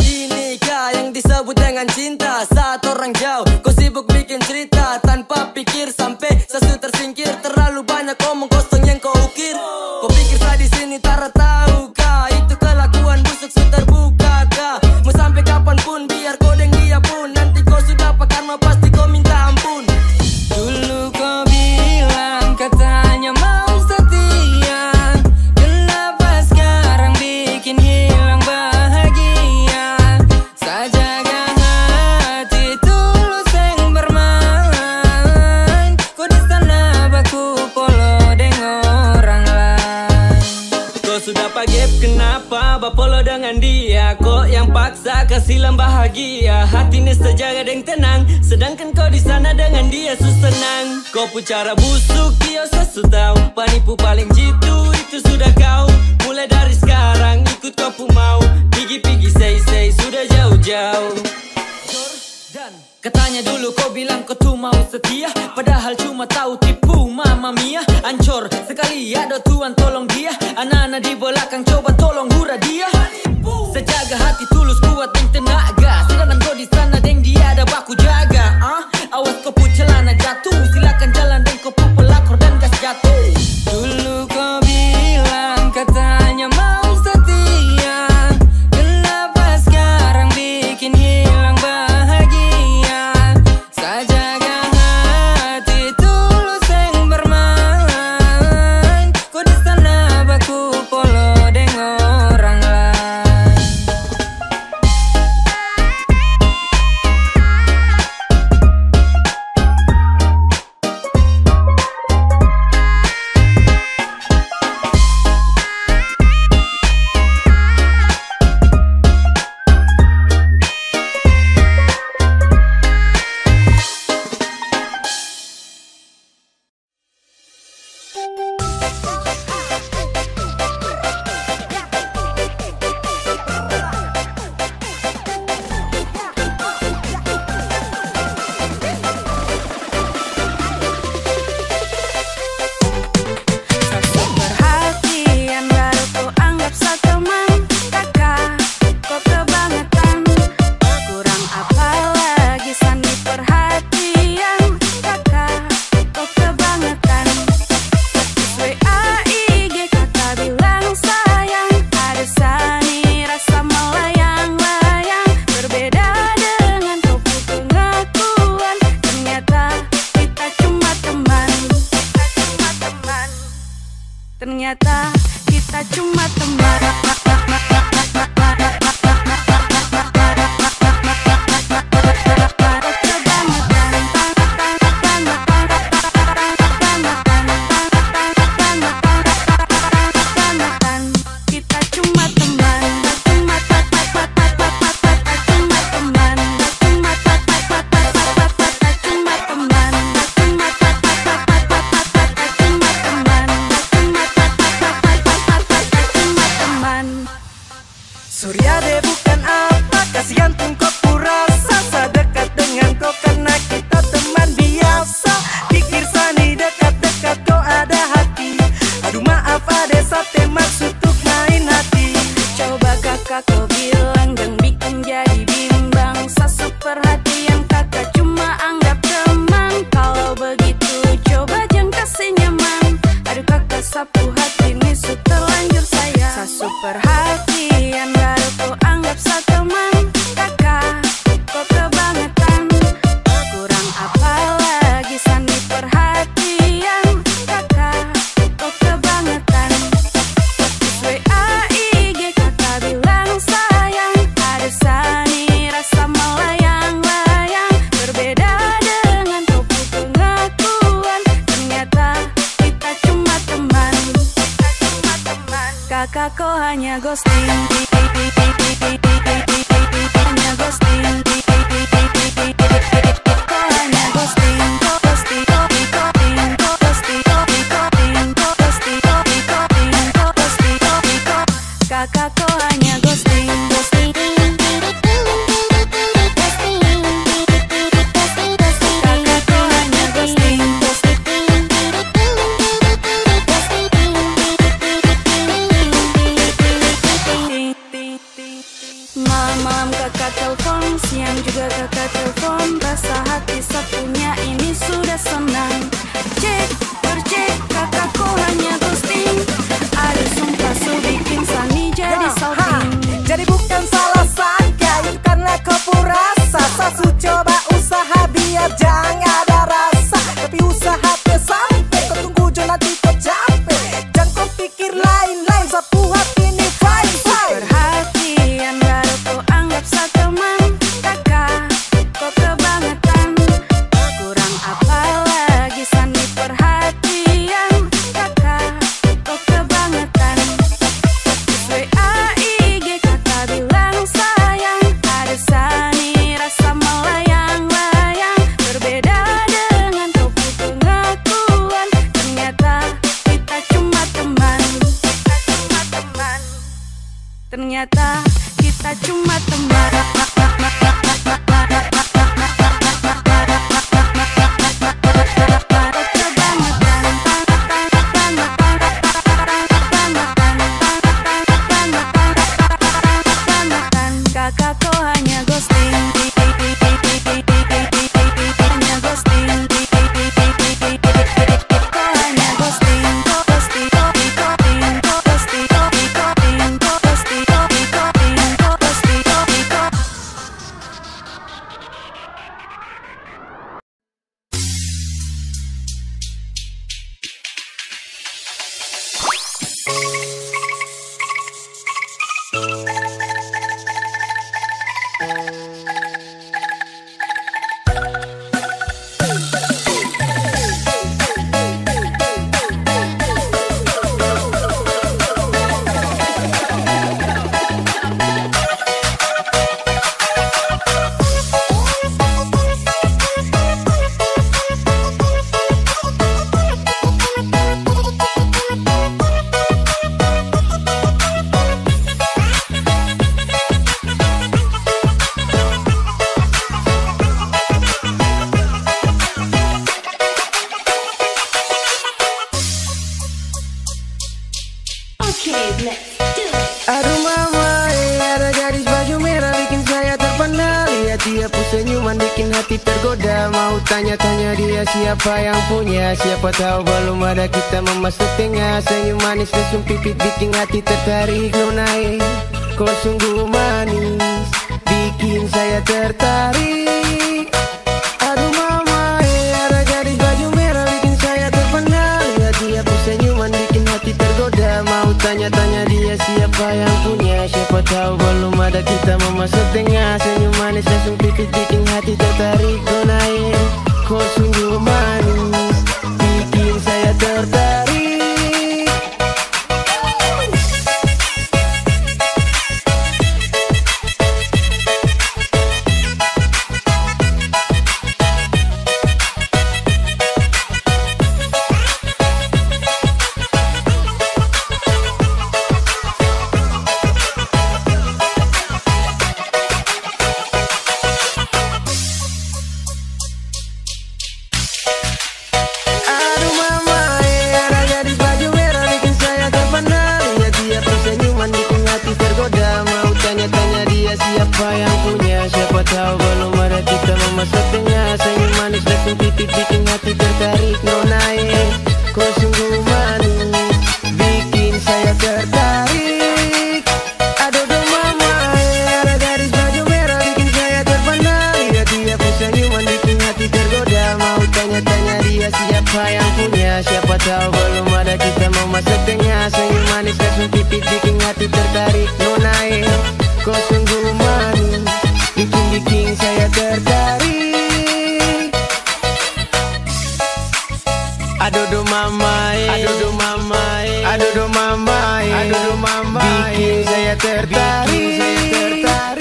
Ini ka yang disebut dengan cinta. Saat orang jauh, ko sibuk bikin cerita tanpa pikir, sampe sa su tersingkir. Terlalu banyak omong kosong yang ko ukir. Ko pikir sa di sini tara tau ka, itu kelakuan busuk su terbuka ka. Mo sampe kapan pun, biar ko deng dia pun, nanti ko su dapa karma, pasti ko minta ampun. Dulu ko bilang katanya mau setia, kenapa skarang bikin hilang bahagia? Sa jaga hati tulus seng bermain, ko di sana baku polo deng orang lain. Ko su dapa gap, kenapa bapolo dengan dia? Ko yang paksa kasi hilang bahagia. Hati ne sa jaga deng tenang, sedangkan ko di sana dengan dia su senang. Ko pu cara busuk, iyo sa su tau. Panipu paling jitu, itu sudah kau. Mulai dari skarang, ikut ko pu mau. Pigi-pigi sei-sei, sudah jauh-jauh. Katanya dulu ko bilang ko tu mau setia, padahal cuma tau tipu. Mama mia, ancor sekali, ado Tuhan tolong dia. Ana-ana di belakang coba tolong hura dia. Sa jaga hati tulus kuat deng tenaga, sedangkan ko di sana deng dia ada baku jaga, ah. Awas ko pu celana jatuh, silakan jalan deng ko pu pelakor dan gas jatuh. Dulu ko bilang katanya mau setia, kenapa skarang bikin hilang bahagia? Sa jaga Ternyata kita cuma teman. Kita cuma teman, cuma teman, cuma teman, cuma teman, cuma teman, cuma teman, cuma teman, cuma teman, cuma teman. Sorry ade bukan apa, kasihan pung ko pung rasa, sa dekat dengan ko karna kita teman biasa. Pikir sani dekat-dekat ko ada hati. Aduh maaf ade, sa te maksud tuk main hati. Coba kaka ko bilang, jang bikin jadi bimbang. Sa su perhatian, kaka cuma anggap teman. Kalo begitu coba jang kasi nyaman. Aduh kaka sapu hati ni su terlanjur sayang. Sa su perhatian baru ko anggap sa teman. Kaka, ko kebangetan. Kurang apa lagi sani perhatian. Kaka, ko kebangetan. Status W A I G kaka bilang sayang. Ada sani rasa melayang-layang. Berbeda dengan ko pu pengakuan. Ternyata kita cuma teman. Kita cuma teman. Kaka ko hanya ghosting. Hanya ghosting. Ko hanya ghosting. Ko ghosting. Ko ghosting. Kaka ko hanya ghosting. Ghosting. Kaka ko hanya ghosting. Malam-malam kaka telpon, siang juga kaka telpon, rasa hati sa punya ini sudah senang. Cek, tercek, kaka ko hanya ghosting. Aduh, sumpah su bikin sani jadi salting. Jadi bukan salah sangka, itu karna ko pung rasa. Sa su coba usaha biar jang ada rasa, tapi usaha te sampe, ko tunggu jo nanti ko cape. Jang ko pikir lain-lain, sa pu hati ni fine, fine. Perhatian baru ko anggap sa teman, kaka. Ko kebangetan, kurang apa lagi sani perhatian, kaka, ko kebangetan. Status W A I G kaka bilang sayang, ada sani rasa melayang-layang. Berbeda dengan ko pu pengakuan, ternyata kita cuma teman. Kita cuma teman. Ternyata kita cuma teman. Kaka ko hanya ghosting. Hanya ghosting. Oke, let's do it. Aduh mama, eh, ada gadis baju merah bikin saya terpana. Lihat dia pung senyuman bikin hati tergoda. Mau tanya-tanya dia siapa yang punya. Siapa tahu belum ada kita memasuk tengah. Senyum manis lesung pipit bikin hati tertarik. Nona, eh, kau sungguh manis, bikin saya tertarik. Aduh mama, eh, ada gadis baju merah bikin saya terpana. Lihat dia pung senyuman bikin hati ter- kita mo maso tenga. Senyum manis langsung pipit biking hati tertarik, nona e, ko sungguh manis, biking saya tertarik. Aduh mama e, ada gadis baju merah bikin saya terpana. Lihat dia pung senyuman bikin hati tergoda. Mau tanya-tanya dia siapa yang punya. Siapa tahu belum ada kita mau masuk tengah. Senyum manis dan pipit bikin hati tertarik. Nona e, ko sungguh manis, bikin saya tertarik. Adodo mama e, ada gadis baju merah bikin saya terpana. Lihat dia pung senyuman bikin hati tergoda. Mau tanya-tanya dia siapa yang punya. Siapa tahu belum ada kita mau masuk tengah. Senyum manis kasih pipit bikin hati tertarik. Nona e, ko sungguh manis, bikin-bikin saya tertarik. Adodo mama e, adodo mama e, adodo mama e, adodo mama e, bikin saya tertarik, bikin saya tertarik.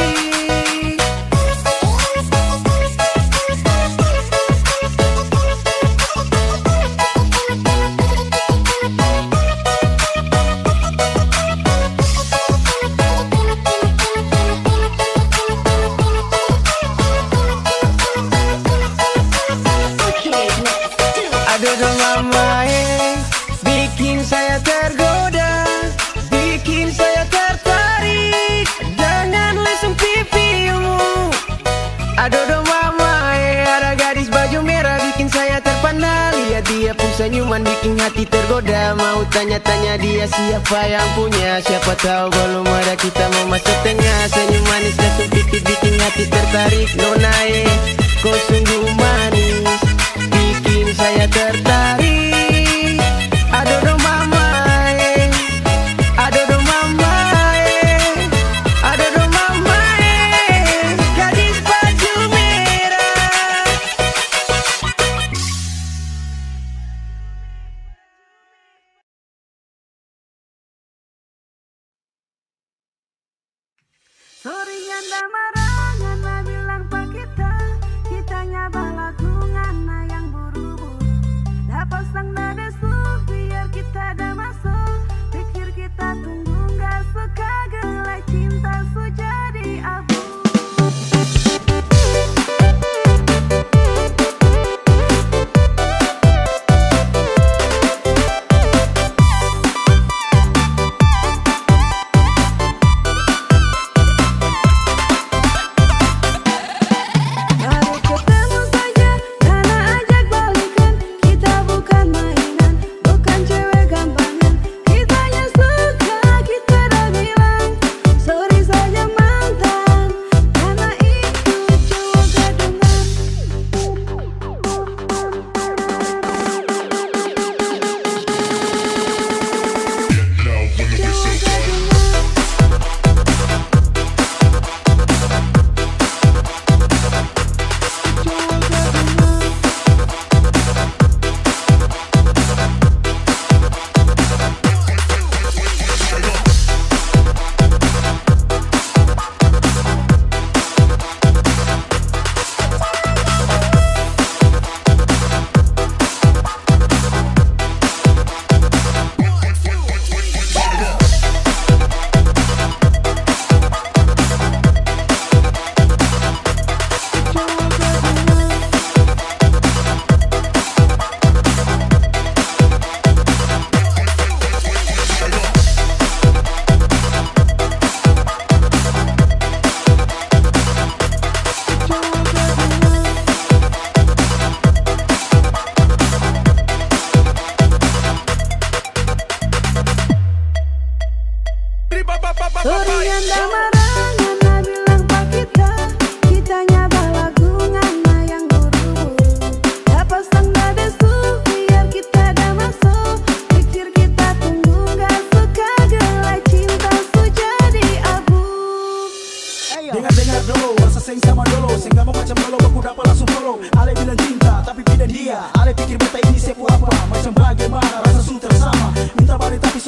Adodo mama e, bikin saya tergoda, bikin saya tertarik dengan lesung pipimu. Adodo mama e, ada gadis baju merah bikin saya terpana. Lihat dia pung senyuman bikin hati tergoda. Mau tanya-tanya dia siapa yang punya. Siapa tahu belum ada kita mau masuk tengah. Senyum manis dan pipit bikin hati tertarik. Nona e, ko sungguh manis, bikin saya tertarik. Adodo mama e, adodo mama e, adodo mama e, gadis baju merah. Sorry nyanda marah, nyanda bilang pa kita, kitanya balagu ngana yang buru-buru. Da pasang da desu, biar kita da maso, pikir kita tunggu, nggak suka gelai cinta su jadi abu.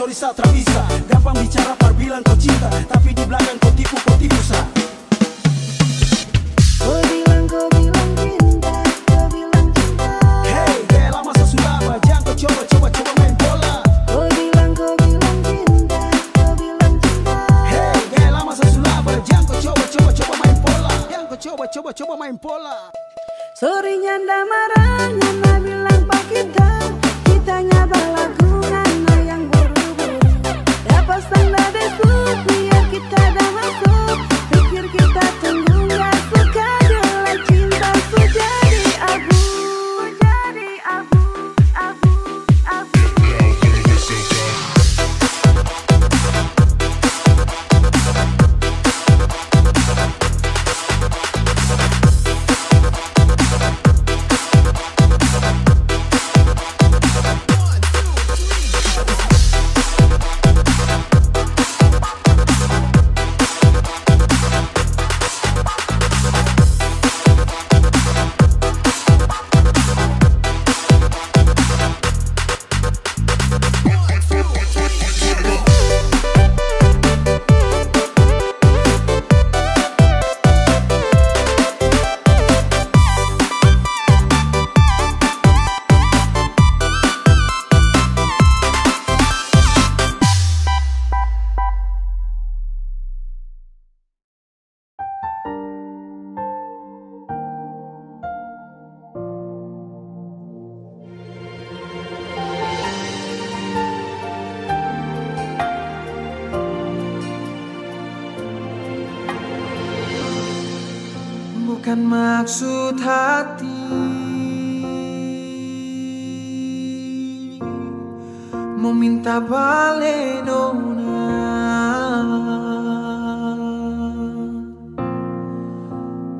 Bisa, tra bisa, gampang bicara par bilang ko cinta, tapi di blakang ko tipu, ko tipu sa. Ko bilang, ko bilang cinta, ko bilang cinta. Hei, gaya lama sa su laba, jang ko coba, coba, coba main bola. Ko bilang, ko bilang cinta, ko bilang cinta. Hei, gaya lama sa su laba, jang ko coba, coba, coba main bola. Jang ko coba, coba, coba main bola. Sorry nyanda marah, nyanda bilang pa kita, kitanya balagu, nyanda yang buru-buru. Dapa sanda desu, biar kita dah masuk. Pikir kita tunggu, nggak suka diolah cinta, su jadi abu, jadi abu, abu, abu. Bukan maksud hati mo minta bale nona,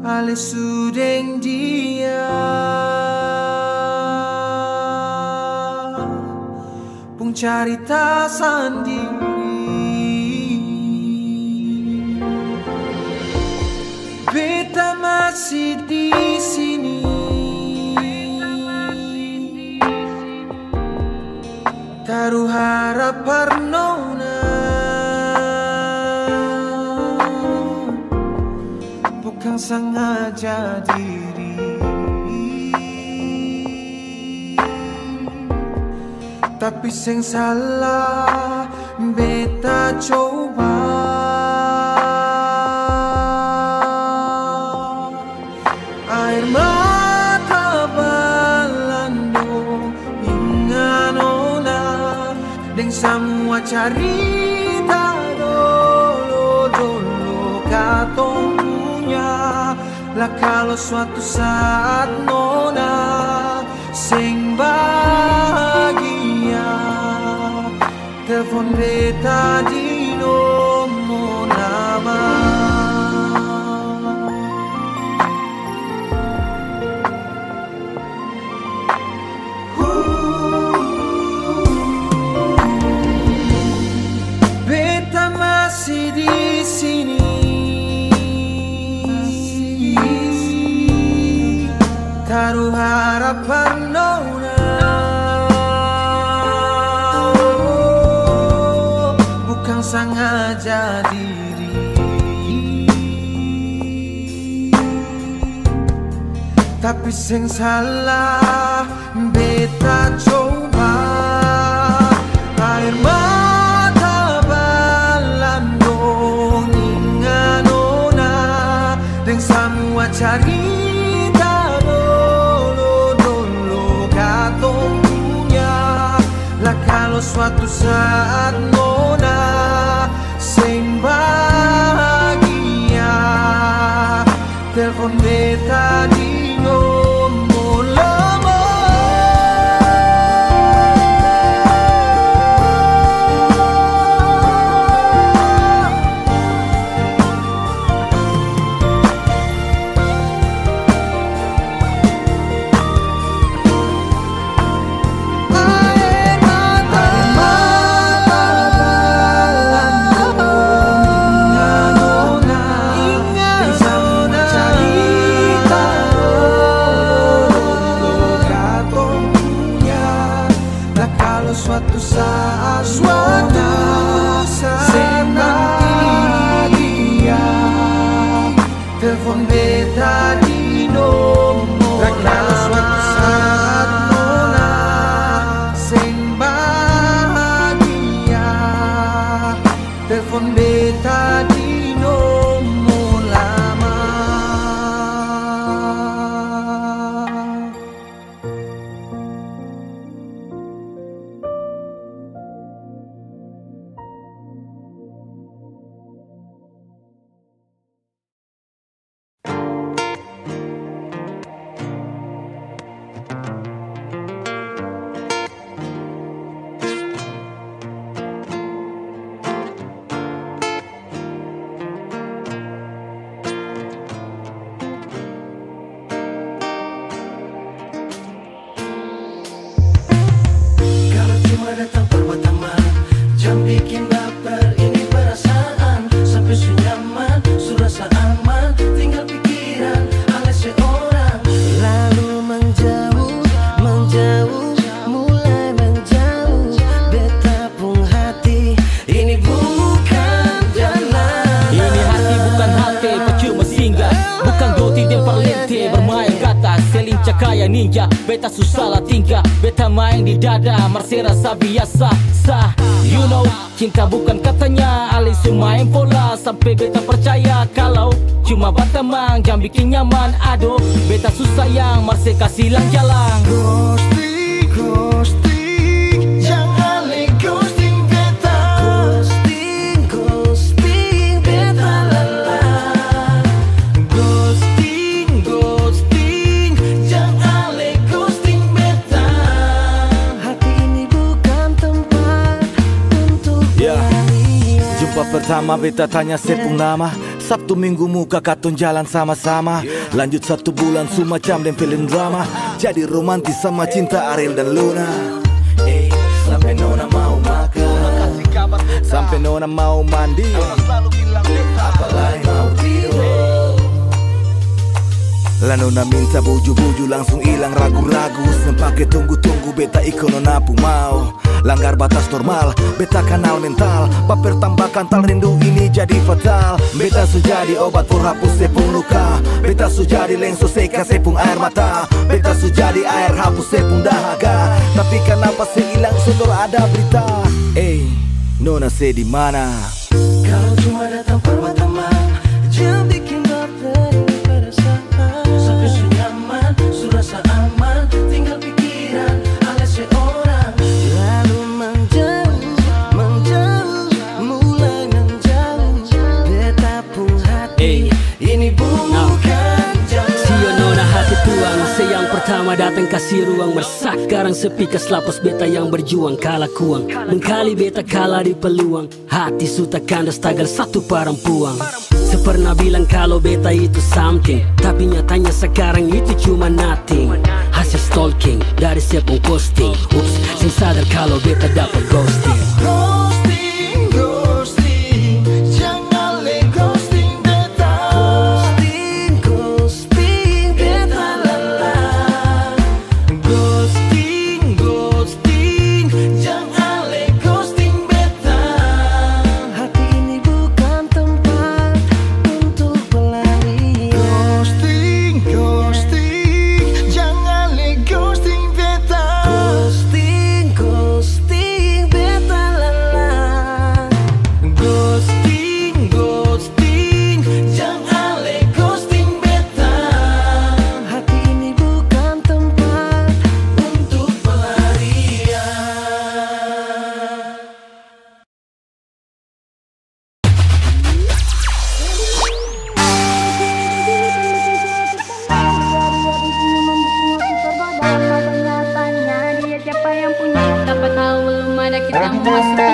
ale su deng dia pung carita sandiri. Beta masih di sini, taru harap par nona, bukang sangaja diri. Tapi seng salah beta coba. Aer mata balando inga nona deng samua carita dolo-dolo katong punya. La kalo suatu saat nona seng bahagia, telfon beta di nomor nama. Beta masih di sini, taru harap par nona, bukang sangaja diri. Tapi seng salah beta coba. Aer mata balandong inga nona deng samua carita dolo-dolo katong punya. La kalo suatu saat nona seng bahagia, telfon beta di nomor lama. Suatu saat, suatu saat seng bahagia, telfon beta di nomor lama. Suatu saat nona seng bahagia, telfon beta di nomor lama. Kalo cuma datang par bateman, jang biking baper ini perasaan. Sampe su nyaman, su rasa aman, tinggal pikiran, ale se orang. Lalu menjauh, menjauh, mulai menjauh. Beta pung hati ini bukan jalan. Ini hati bukan halte, percuma singgah. Bukan goti deng parlente, bermain kata, seling cakaya ninja. Beta su salah tingkah, beta maeng di dada, mar se rasa biasa. Sah, you know, cinta bukan katanya, ale su maeng pola. Sampe beta percaya kalau cuma batamang, jang biking nyaman. Aduh, beta su sayang, mar se kasi ilang jalang. Ghosting, ghosting, jang ale ghosting beta. Ghosting, ghosting beta lala. Ghosting, ghosting, jang ale ghosting beta. Hati ini bukan tempat untuk berlarian. Jumpa pertama beta tanya se pung nama. Sabtu Minggu muka katong jalan sama-sama. Lanjut satu bulan su macam deng film drama. Jadi romantis sama cinta Ariel dan Luna. Eh, sampe nona mau makan. Sampe nona mau mandi. Apalai mau tidur. La nona minta buju-buju langsung ilang ragu-ragu. Seng pake tunggu-tunggu beta iko nona pung mau. Langgar batas normal, beta kanal mental. Baper tambah kantal, rindu ini jadi fatal. Beta su jadi obat for hapus se pung luka. Beta su jadi lenso seka se pung aer mata. Beta su jadi aer hapus se pung dahaga. Tapi kanapa se ilang sodor ada berita? Ei, nona se di mana? Kalo cuma datang par batamang, jang biking baper ini perasaan. Sampe su nyaman, su rasa aman, tinggal pikiran, ale se orang. Lalu menjauh, menjauh, mulai menjauh. Beta pung hati ini bukan jalan. Sio nona hati tuang, se yang pertama datang kasi ruang, meresah karang sepi kas lapas beta yang berjuang kalakuang. Mengkali beta kala di peluang. Hati su takandas tagal satu parampuang. Se pernah bilang kalo beta itu something, tapi nyatanya sakarang itu cuma nothing. Hasil stalking dari se pung posting. Ups, seng sadar kalo beta dapa ghosting. Ghosting, ghosting, jang ale ghosting beta. Ghosting, ghosting. Sting beta lala. Ghosting, ghosting, jang ale ghosting beta. Hati ini bukan tempat untuk pelarian. Ghosting, ghosting, jang ale ghosting beta. Ghosting, ghosting beta lala. Ghosting, ghosting. Ting, jang ale ghosting beta. Hati ini bukan tempat untuk pelarian. Siapa yang punya? Siapa tahu belum ada kita mau masuk.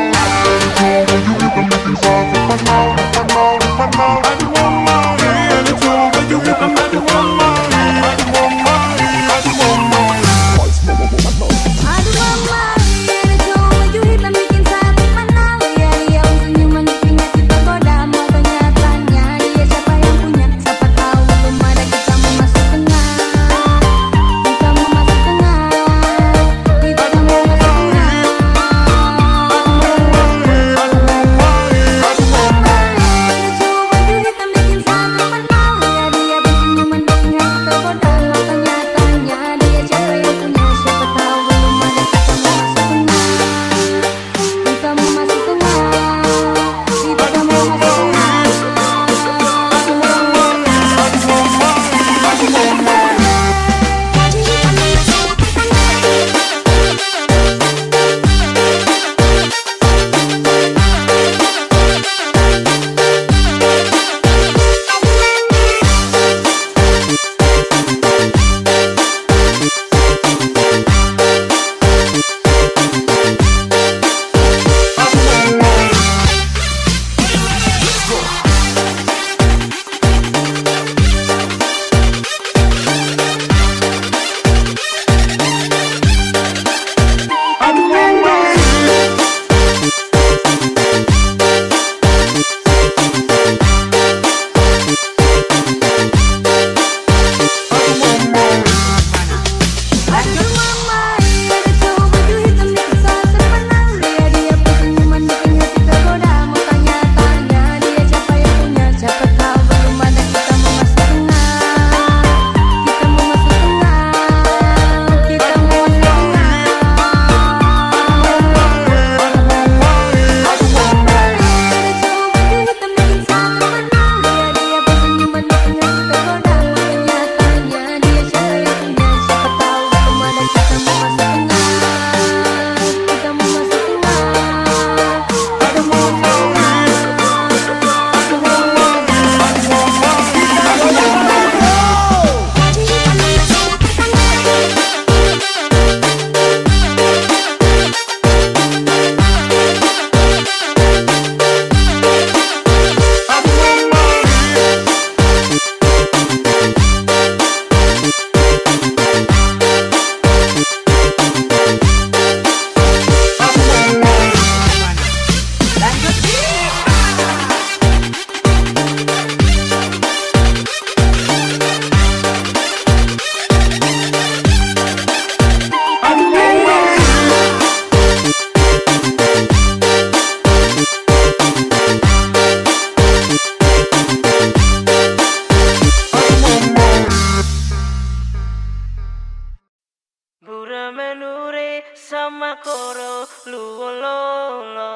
Sama koro luololo.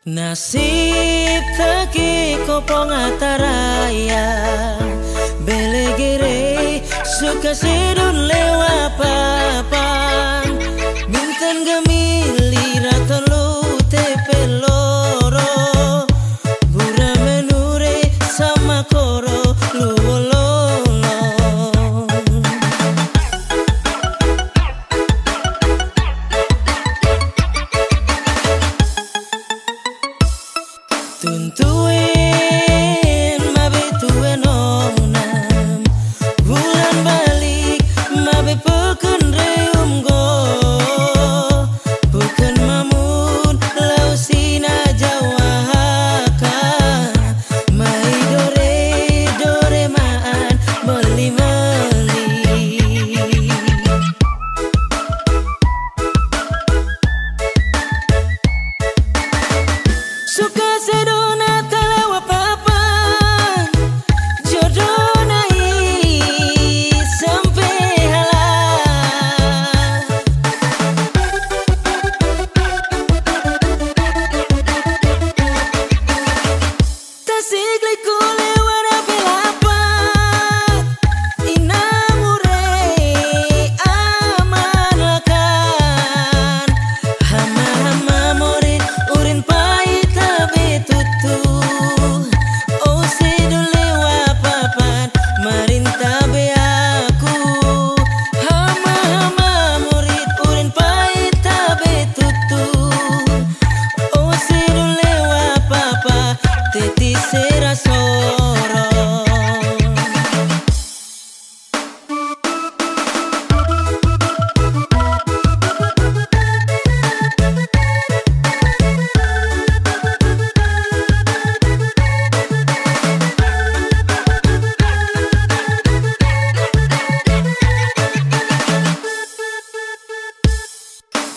Nasib taki kopong ataraya, bele gere suka sedon lewa papan, bintang gamili ratong lou tepe loro, bura menure sama koro luololo. Tuntuen mabe tue nonam, bulan balik mabe peken reum go, peken mamun lau sina jawa haka, mai dore-dore maan meli-meli. Suka sedona talawa papa, jodona i sampe hala. Tasik liku lewat ape lapa, inamure aman lakan. Hama-hama morit urin pai tabe tutu. Ose dole wa papan marin tabe aku. Hama-hama morit urin pai tabe tutu. Ose dole wa papa, teti sera soro.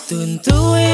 Tuntue